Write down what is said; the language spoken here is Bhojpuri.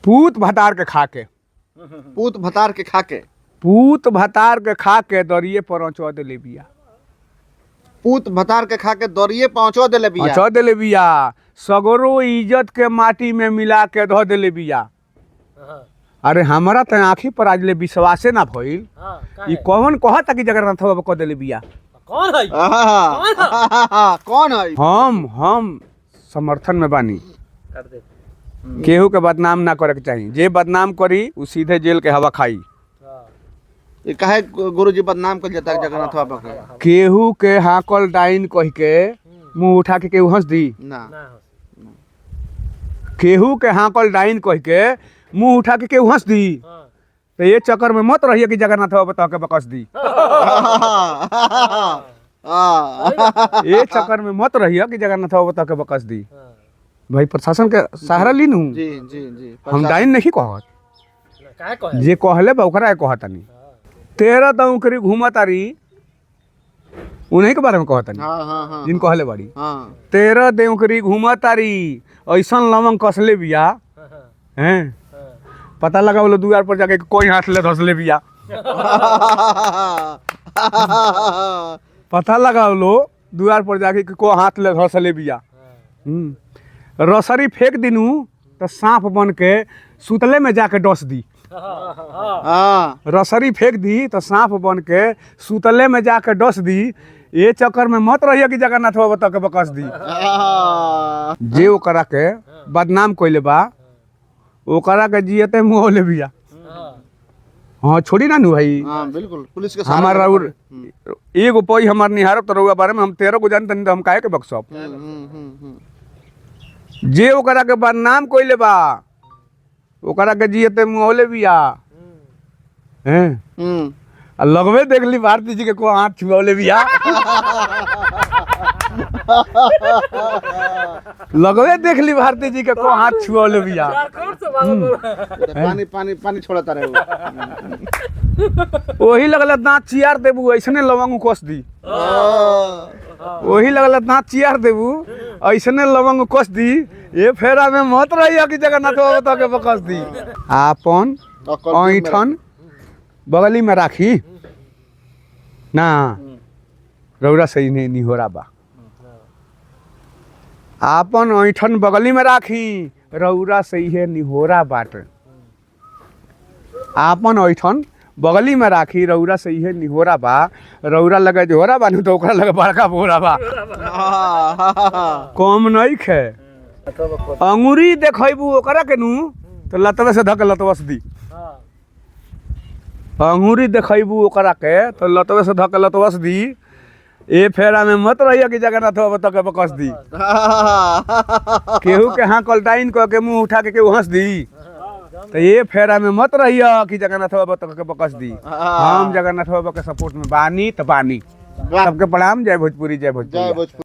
पूत भतार के खा के, पूत भतार के खा के, पूत भतार के खा के दरिए पर अचो देले बिया। पूत भतार के खा के दरिए पहुंचो देले बिया। अचो देले बिया, सगरो इज्जत के माटी में मिला के धो देले बिया। अरे हमरा त आँखी पर आज ले विश्वासे ना भइल। ई कौन कहता कि जगन्नाथ बाबा कह देले बिया? कौन है? आहा, कौन है? हम समर्थन में बानी। कर दे। केहू के बदनाम ना करे के चाही, जे बदनाम करी उ सीधे जेल के हवा खाई। ये काहे गुरुजी बदनाम कर जाता है जगन्नाथ बाबा के? केहू के हाकल डाइन कह के मुंह उठा के केहू हंस दी? ना। ना हो। केहू के हाकल डाइन कह के मुंह उठा के केहू हंस दी? हाँ। तो ये चक्कर में मत रहिए कि जगन्नाथ बाबा तहके बकस दी। ये चक्कर में मत रहिए कि जगन्नाथ बाबा तहके बकस दी। हाँ। भाई प्रशासन के सहारा ली नू। जी जी जी। हम डाइन नहीं कहत, ना, काहे कहे? जे कहले बा ओकरा के कहतनी। तेरा दौकरी घूमतारी उन्हीं के बारे में कहतनी। हाँ हाँ हाँ। जिन कहले बाड़ी। हाँ। तेरह देवकरी घूमतारी ऐसन लवंग कसले बिया। हाँ, हाँ, हैं हाँ। पता लगा बोलो दुआर पर जाके कोई हाथ ले धसले बिया। पता लगा लो दुआर पर जाके कि को हाथ ले धसले बिया। रसरी फेंक दिनू तो सांप बन के सुतले में जाके डस दी। हाँ, हाँ। हाँ। रसरी फेंक दी तो सांप बन के सुतले में जाके डस दी। ये चक्कर में मत रहिए कि जगन्नाथ बाबा तक बकस दी। जे ओकरा के बदनाम कइले बा ओकरा के जियते मुँह ले बिया। हाँ। हाँ छोड़ी ना नु भाई। हाँ बिल्कुल, पुलिस के हमार सहारा और एगो पई हमार निहारब तो रउआ बारे में हम 13 गो जानतनी तो हम काहे के बकसब? जे ओकरा के बदनाम कइले बा ओकरा के जियते मुँह बिया। हैं आ लगवे देख ली भारती जी के को हाथ छुअले बिया। लगवे देख ली भारती जी के को हाथ छुअले बिया। झारखंड से बाबा बोल रहा है। पानी पानी पानी छोड़ता रहे वो। वही लगल दांत चियार देबू ऐसने लवंग कस दी। वही लगल दांत चियार देबू ऐसने लवंग कस दी। ये फेरा में मत रहिए कि जगन्नाथ बाबा तके बकस दी। आपन ऐठन बगली में राखी ना रौरा सही नहीं निहोरा बा। आपन ऐठन बगली में राखी रौरा सही है निहोरा बाट। आपन ऐठन बगली में राखी रौरा सही है निहोरा बा। रौरा लगे जोहरा बानू तो ओकरा लगे बड़का बोरा बा। कम नहीं खे। अंगूरी देखबू ओकरा के नू तो लतवे से धक लतवस दी। हाँ। अंगूरी देखबू ओकरा के तो लतवे से धक लतवस दी। ए फेरा में मत रहिए कि जगन्नाथ बाबा तक बकस दी। केहू के हाँ कलटाइन कह के मुंह उठा के केहू हंस दी तो ये फेरा में मत रहिए कि जगन्नाथ बाबा तक के बकस दी। हम जगन्नाथ बाबा के सपोर्ट में बानी तो बानी। सबके प्रणाम। जय भोजपुरी, जय भोजपुरी, जय भोजपुरी।